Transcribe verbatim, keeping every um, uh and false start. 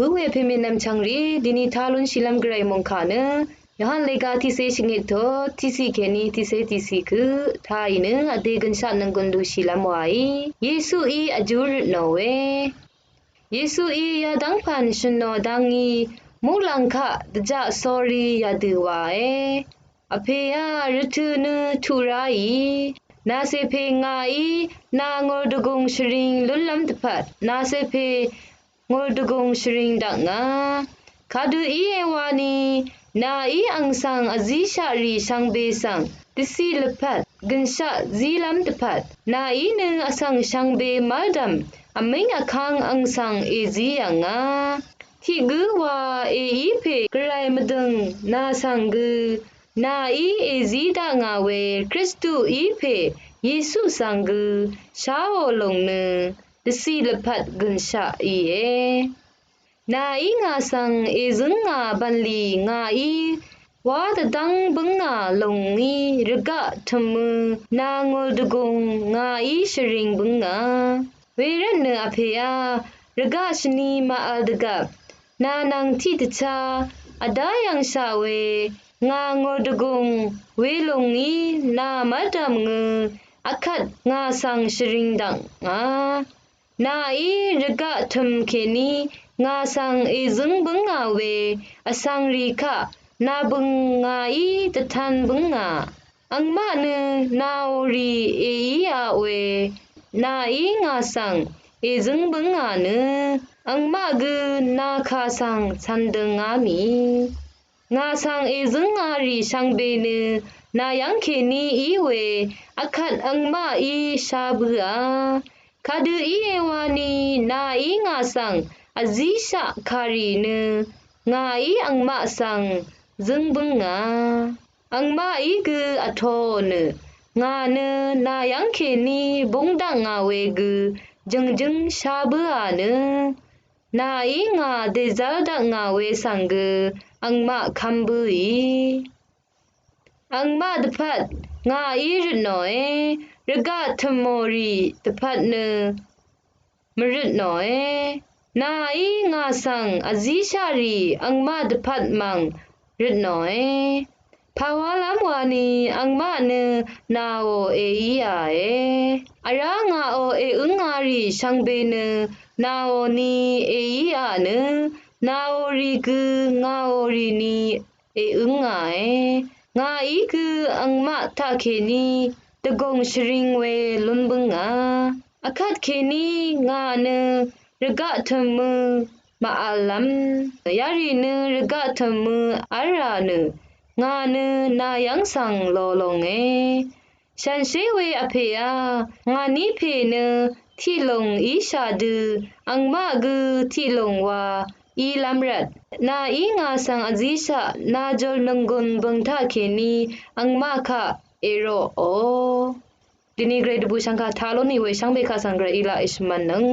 Bǿ we pèmè nv̀mchv̀ngrì dini tá lúnshìlv́m gvray mòngkà nø Yohan lega tiqsé shvngit tut tiqsiq kèní tiqsé tiqsiq køq tàì nø vdè gønshaq nvnggùn lúnshìlv́m wàí Yesuí vjú røtnò we. Yesuí yadv́ngpv̀n shø̀nò dvngí muqlàng kaq dvjaq sórí yadø wàe. Vpèá rvtø̄ nø tuq ráì, nacè pè ngàí nà ngòrdvgùng shvring lúnlv́m dvpvt, nacè pè ngòrdvgùng shvring dvkngà. Kadø íe wani nàí àng svng vzíshaqrì shvngbe svng dvciq lvpat gønshaq zílv́m dvpvt, nàí nø vsvng shvngbe mv́rdv̀m vmíng vkv́ng àng svng èzí yv̀ngà. Tiq gǿ wa èí pè gvray mvdø̀ng nà svng gø nàí èzí daq ngà we Kristuí pè Yesu svng gø sháò lòng nø dvciq lvpat gønshaq íe. Nàí ngà svng èzǿng ngà bv̀nlì ngàí wá dvdv́ng bǿngà lòng ngí rvgaq tø̀mø nà ngòrdvgùng ngàí shvring bǿngà. Wervtnø vpèá rvgaq shvni màvl dvgvp nà nvng tiqdvchá vdá yv̀ngshaq we ngà ngòrdvgùng welòng ngí nà mv́rdv̀m ngø vkvt ngà svng shvring dvkngà. Nàí rvgaq tø̀m kèní ngà svng èzǿng bǿngà we vsvngrì kaq nà bø̀ng ngàí dvtan bǿngà. Àngmaq nø nàò rì èíaq we nàí ngà svng èzǿng bǿngà nø àngmaq gø nà kà svng cv̄n dø̄ngá mì. Ngà svng èzǿngà rì shvngbe nø nà yv́ng kèní í we vkvt àngmaqí shá bǿà. Kadø íe wani nàí ngà svng vzíshaq kàrì nø ngàí àngmaq svng zǿng bǿngà. Àngmaqí gø vtoò nø ngà nø nà yv́ng kèní búng dvkngà we gø jø̀ngjǿng shá bǿà nø nàí ngà dèzv́r dvkngà we svng gø àngmaq kv́m bǿì. Àngmaq dvpvt ngàí røtnòe, rvgaq tø̀mò rì dvpvt nø mvrøtnòe. Nàí ngà svng vzíshaq rì àngmaq dvpvt mv̀ng røtnòe. Pàwálv́m wani àngmaq nø nàò èíàe. Vrá ngàò èǿngà rì shvngbe nø nàò ni èíà nø nàò rì gø ngàò rì ni èǿngàe. Ngàí gø àngmaq taqkèní dvgùng shvring we lún bǿngà. Vkvt kèní ngà nø rvgaq tø̀mø màvllv́m. Yarì nø rvgaq tø̀mø v́lrà nø ngà nø nà yv́ng svng lò longe. Shànshér we vpèá ngàní pè nø tiqlùng íshà dø àngmaq gø tiqlùng wa ílv́m rvt. Nàí ngà svng vzíshaq nàjòr nònggùn bø̀ng taqkèní àngmaq kaq èroqò. Dini gvray dvbù shvngkà taq lónì we shvngbe kaq svng gvray í laq èshvmv̄nnøng.